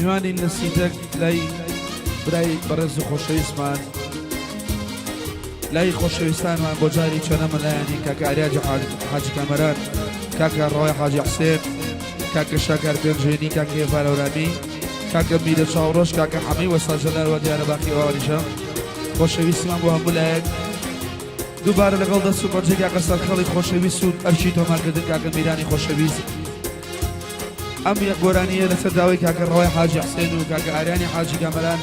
میوانین لە سیتەک لای برای بەڕێز و خۆشەویستمان لای خۆشەویستانمان بۆ جاری چەنەمە لایەنی کاکە ئاریاجی حاجی کامەران، کاکە ڕەوای حاجی حسێن، کاکە شاکار پێنجوێنی، کاکە هێڤار هەورامی، کاکە میرە چاوڕەش، کاکە حەمەی وەستا جەلال وە دیارە باقی ئەوانیشە. خۆشەویستیمان بۆ هەموو لایەک. دووبارە لەگەڵ دەست و پەنجەی کاکە سەرخەڵی خۆشەویست و ئەرکی تۆمارکردن کاکە میرانی خۆشەویست. ئەم یەک گۆرانییە لەسەر داوای کاکە ڕەوای حاجی حسێن و کاکە ئاریانی حاجی کامەران.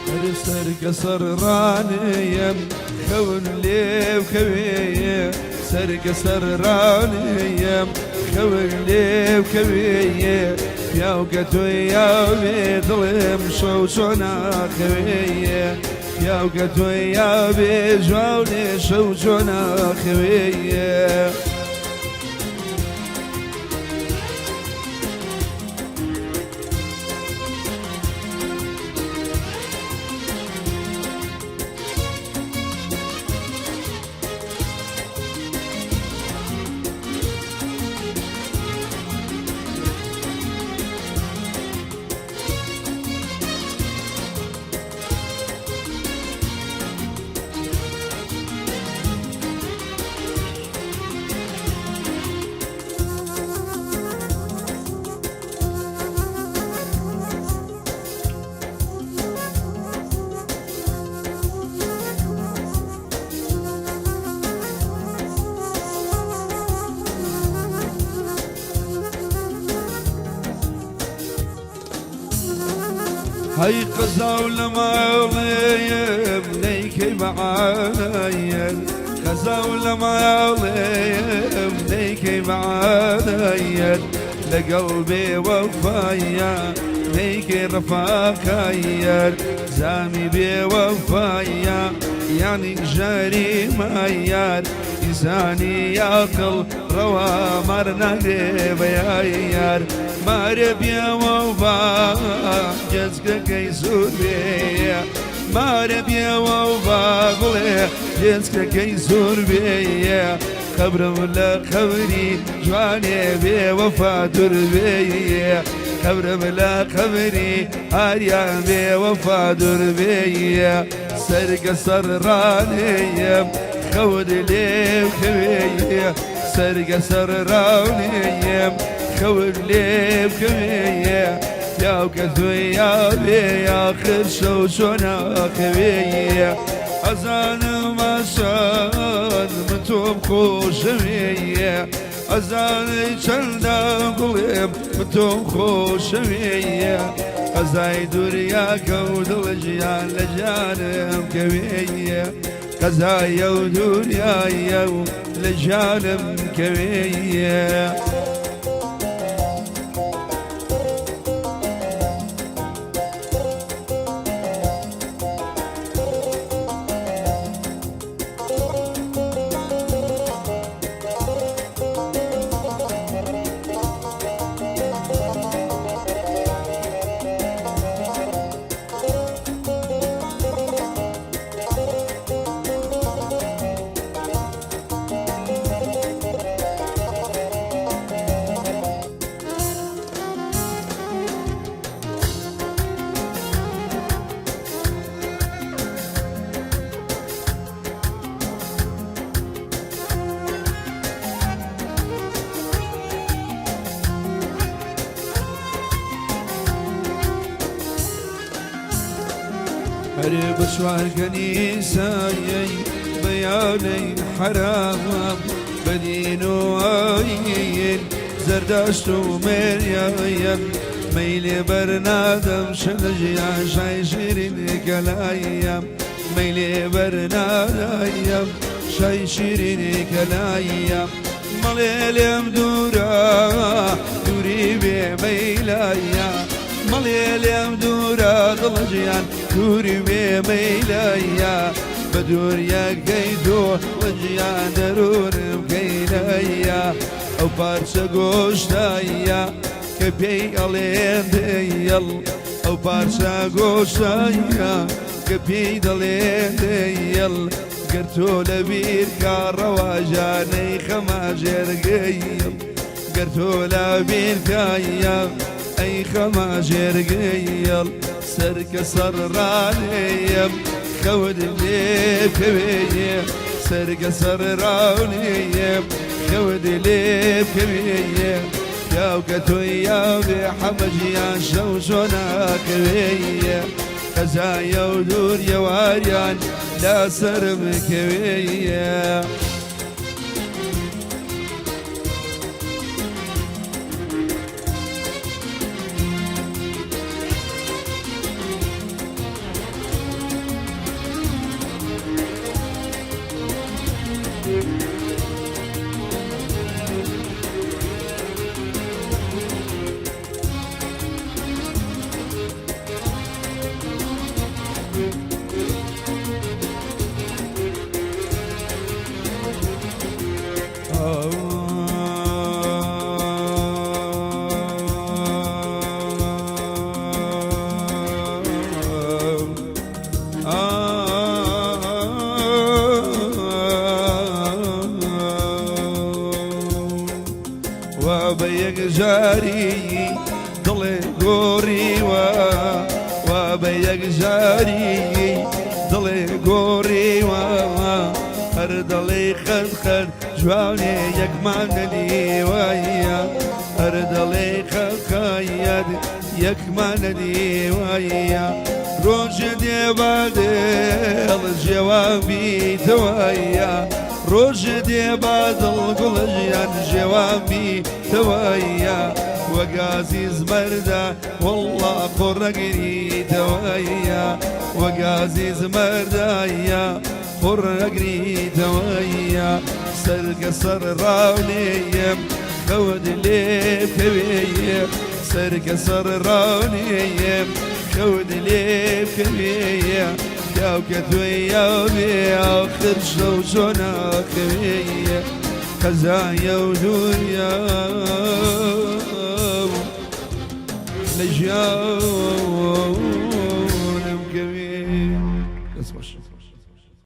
هەر سەرکە سەر ڕانێیەم خەون لێو کەوێیە سەرکە سەر ڕانێیەم خەون لێو کەوێیە پیاو کە تۆی یاوێ دڵێم شەو چۆنا خەوێیە پیاو کە تۆی یاوێ جواونێ شەو چۆنا خەوێیە. هەی قەزاو لە ماڵێم نەیکەی بەعاەن قەزاو لە ماڵێم نەیکەی بەعاەن لەگەڵ بێ وەفایە نەیکەی ڕەفاقایەر زامی بێ وەفایە یانی ژاری مایار ئینسانی یاقڵ ڕەوا مار ناگرێ بە یار مارێ بێوە با گەچکەکەی زۆر بێ مارێ بێوە با گوڵێ گەچکەکەی زۆر بێ قەبرم لە قەبری جوانێ بێ وەفا دوور بێ قەبرم لە قەبری ئاریان بێ وەفا دوور بێ سەرگە سەر ڕانێیەم خەوت لێ بکەوێ سەرگە سەر ڕاونێیەم خەوت لێ بکەوێ پیاو کە تۆی یاوێ ئاخر شەو چۆن ئاخەوێ ئەزانم ئاسان من تۆم خۆشەوێ ئەزانەی چەندە گوڵێم من تۆم خۆشەوێ قەزای دوریاکە و دڵ ژیان لە ژیانم کەوێیە قەزایە و دوریایە و لە ژیانم کەوێیە. هەرێ بە چوار کەنیسایەی بەیانەی حەرام بە دین و ئایین زەردەشت و مێریایم مەیلێ بەرنادەم شەلە ژیان شای شیرین کەلایم مەیلێ بەرنادایم شای شیرینی کەلایم مەڵێ لێم دوورە دووری بێ مەیلایە مەڵێ لێم دوورە دڵ ژیان دووری بێ مەیلایە بە دووریەکەی تۆ ژیان دەروونم کەینایە ئەو پارچە گۆشتایە کە پێی ئەڵێن دەیەڵ ئەو پارچە گۆشتایە. کە پێی دەڵێن دەیەڵ گەر تۆ لە بیر کا ڕەواژانەی خەما ژێرگەیەڵ گەر تۆ لە بیر کایە ئەی خەما ژێرگەیەڵ سەرکە سەر ڕانێیەم خەوت لێ بکەوێ سەرکە سەر ڕاونێیەم خەوت لێ بکەوێ پیاو کە تۆی یاوێ حەمە ژیان شەو چۆناکەوێیە قەزایە و دووریە واریان لا سەرم کەوێیە. وا بە یەکجاری دڵێ گۆڕیوە وا بە یەکجاری دڵێ گۆڕیوە هەر دەڵێ خەت خەت جوانێ یەکمان نەدیوایە هەر دەڵێ خەت خەت یەکمان نەدیوایە ڕۆژێ دێ بە دڵ ژێوان بیتەوەیە ڕۆژێ دێ بە دڵ گوڵە ژیان ژێوان بیتەوەیە وەک ئازیز مەردە وەڵڵا قوڕەگریتەوەیە وەک ئازیز مەردایە قوڕەگریتەوەیە سەرگە سەر ڕاونێیەم خەوت لێ بکەوێیە سەرگە سەر ڕاونێیەم خەوت لێ بکەوێیە پیاو کە تۆی یاوێ ئاخر شەو چۆناکەوێیە قەزایە و دووریا لە ژیان.